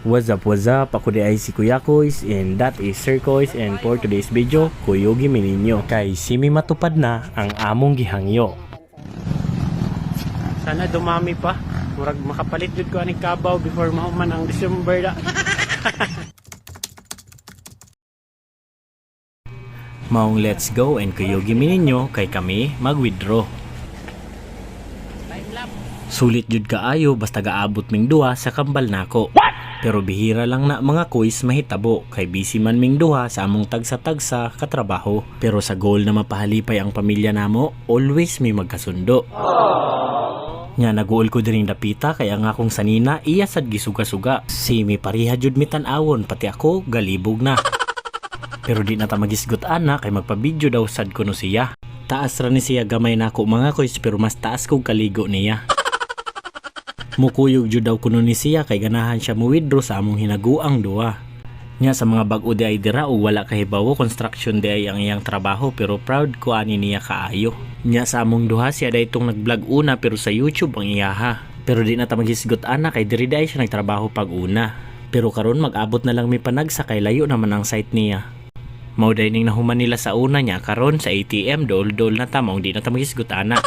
What's up, what's up? Ako diay si Kuya Kois and that is Sir Kois, and for today's video, kuyugi mi ninyo kay simi matupad na ang among gihangyo. Sana dumami pa. Murag makapalit jud ko aning kabaw before mahuman ang December da. Maong let's go and kuyugi mi ninyo kay kami mag-withdraw. Sulit jud kaayo basta gaabot ming duha sa kambal nako. Pero bihira lang na, mga kuys, mahitabo kay busy man ming duha sa among tagsa-tagsa katrabaho. Pero sa goal na mapahalipay ang pamilya namo, always may magkasundo. Nya naguol ko diring dapita kay ang akong sanina iya sad gisuga-suga. Simi pariha jud mi tan-awon, pati ako galibog na. Pero di na ta magisgot ana kay magpa-video daw sad kuno siya. Taas ra ni siya gamay nako, mga koys, pero mas taas kog kaligo niya. Mukuyog jud daw kuno ni siya kay ganahan siya mo withdraw sa among hinaguang duha. Nya sa mga bag-o di ay dira ug wala kahibawo, construction di ay ang iyang trabaho, pero proud ko ani niya kaayo. Nya sa among duha, siya day itong nag-vlog una, pero sa YouTube ang iyaha. Pero di na ta maghisgot ana kay diri day siya nagtrabaho pag una. Pero karon mag-abot na lang mi panagsa kay layo naman ang site niya. Mao day ning nahuman nila sa una niya karon sa ATM, dol-dol na ta, maong di na ta maghisgot ana.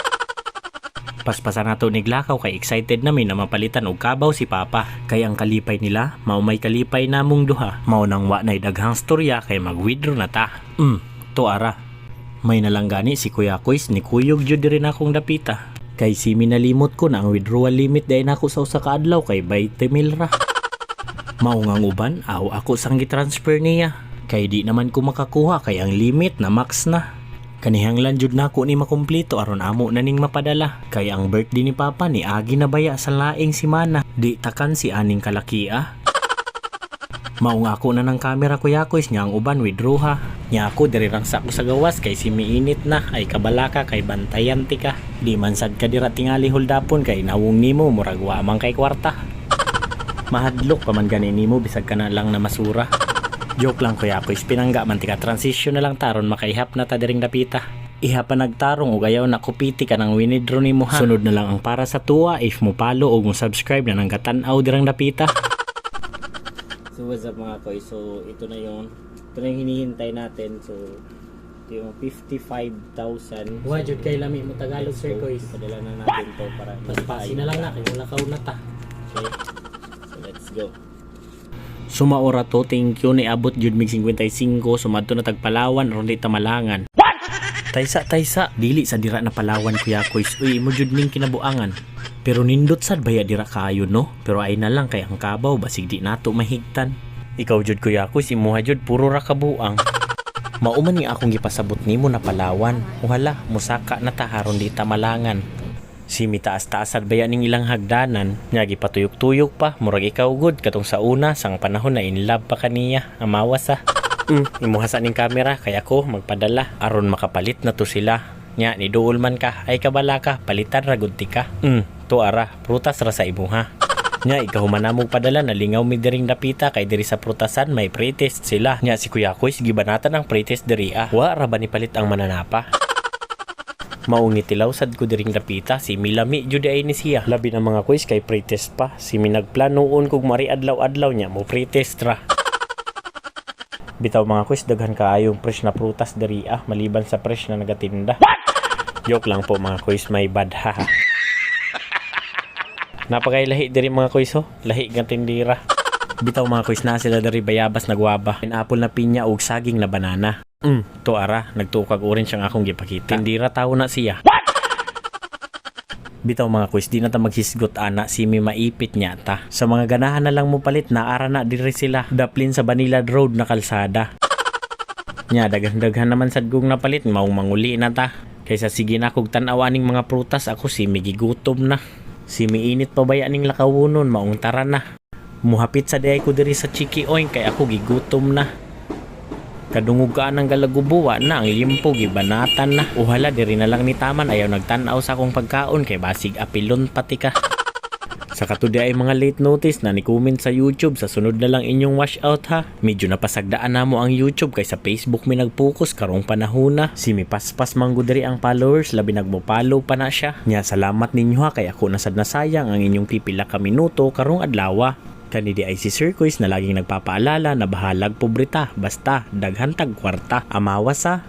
Paspasan nato ni glakaw kay excited nami na mapalitan og kabaw si Papa. Kay ang kalipay nila, mao may kalipay namong duha. Mao nang wa nay daghang storya kay mag-withdraw na ta. To ara. May nalang gani si Kuya Kois ni kuyog jud diri nakong dapita. Kay si minalimot ko na ang withdrawal limit dahil nako sa usa ka adlaw kay 20 mil ra. Mao nga ang uban, aw ako sang gi-transfer niya. Kay di naman ko makakuha kay ang limit na max na. Kanihanglan jud nako ni makumpleto aron amo na ning mapadala. Kay ang birthday ni Papa ni agi na baya sa laing simana. Di takan si aning kalaki ah. Mao nga ako na ng camera, Kuya Kois, nya ang uban withdraw ha. Nya ako diri rang sa ko sa gawas kay si miinit na ay kabalaka kay bantayan ti ka. Di man sad ka dira tingali holdapon kay nawong nimo murag wa man kay kwarta. Mahadlok pa man gani nimo bisag ka na lang na masura. Joke lang, Kuya Kois, pinangga man tika, transition na lang taron makaihap na ta diring dapita. Iha pa nagtarong og ayaw na kupiti ka ng winidro nimo ha. Sunod na lang ang para sa tuwa if mo follow og mo subscribe na nang gatan-aw dirang dapita. So what's up, mga koy? So ito na yung hinihintay natin. So ito yung 55,000. Wa jud kay lami mo Tagalog, Sir Koys. Padala na natin to para Paspasi na lang na kay wala ka na ta. Okay. So let's go. Sumaora to, thank you, niabot jud mig 55, sumadto na tag Palawan aron di ta malangan. Taysa, taysa, dili sa dira na Palawan, Kuya Kois. Uy, imo jud ning kinabuangan. Pero nindot sad baya dira kaayo no? Pero ay na lang kay ang kabaw basig di nato mahigtan. Ikaw jud, Kuya Kois, imuha jud puro ra kabuang. Mao man ni akong gipasabot nimo na Palawan. Uhala, musaka na ta haron di ta malangan. Si mitaas-taasad baya ning ilang hagdanan, nya gipatuyok-tuyok pa, murag ikaw gud katong sa una sang panahon na in love pa kaniya, amawas ah. Imuha sa ning camera kay ako magpadala aron makapalit na to sila. Nya ni duol man ka, ay kabala ka, palitan ra gud ti ka. To ara, prutas ra sa imuha. Nya ikaw man namog padala, nalingaw mi diring dapita kay diri sa prutasan may pretest sila. Nya si Kuya Kois gibanatan ang pretest diri ah. Wa ra ba ni palit ang mananapa? Maong nitilaw sad ko diring dapita, si milami jud ay ni siya. Labi na, mga kuys, kay pretest pa. Si mi nagplanoon kog mari adlaw-adlaw niya mo pretest ra. Bitaw, mga kuys, daghan kaayong fresh na prutas diri ah, maliban sa fresh na nagatinda. Joke lang po, mga kuys, may bad ha. Napakailahi diri, mga kuys, oh. Lahi nga tindira. Bitaw, mga kuys, na sila diri bayabas na guwaba, pineapple na pinya ug saging na banana. To ara, nagtukag orange ang akong gipakita. Tindira tao na siya. Bitaw, mga kuys, di na ta maghisgot ana, si mi maipit niya ta. Sa mga ganahan na lang mo palit na ara na diri sila, daplin sa Banilad Road na kalsada. Nya daghan-daghan naman sad kong napalit, maong manguli na ta. Kaysa sige na kog tan-aw aning mga prutas, ako si migigutom na. Si miinit pa baya ning lakawunon, maong tara na. Muhapit sa diay ko diri sa Chiki Oink kay ako gigutom na. Kadungog ka ng galagubuwa na ang limpo gibanatan na. Uhala, diri na lang ni taman, ayaw nagtan-aw sa akong pagkaon kay basig apilon pati ka. Sa katudi ay mga late notice na ni comment sa YouTube, sa sunod na lang inyong wash out ha. Medyo napasagdaan na mo ang YouTube kay sa Facebook mi nagpokus karong panahon na. Si mi paspas manggo diri ang followers, labi nagmo-follow pa na siya. Nya salamat ninyo ha kay ako nasad nasayang ang inyong pipila ka minuto karong adlawa. Kani diay si Sir Kuis na laging nagpapaalala na bahalag pobre ta, basta daghan tag kwarta. Amawas sa.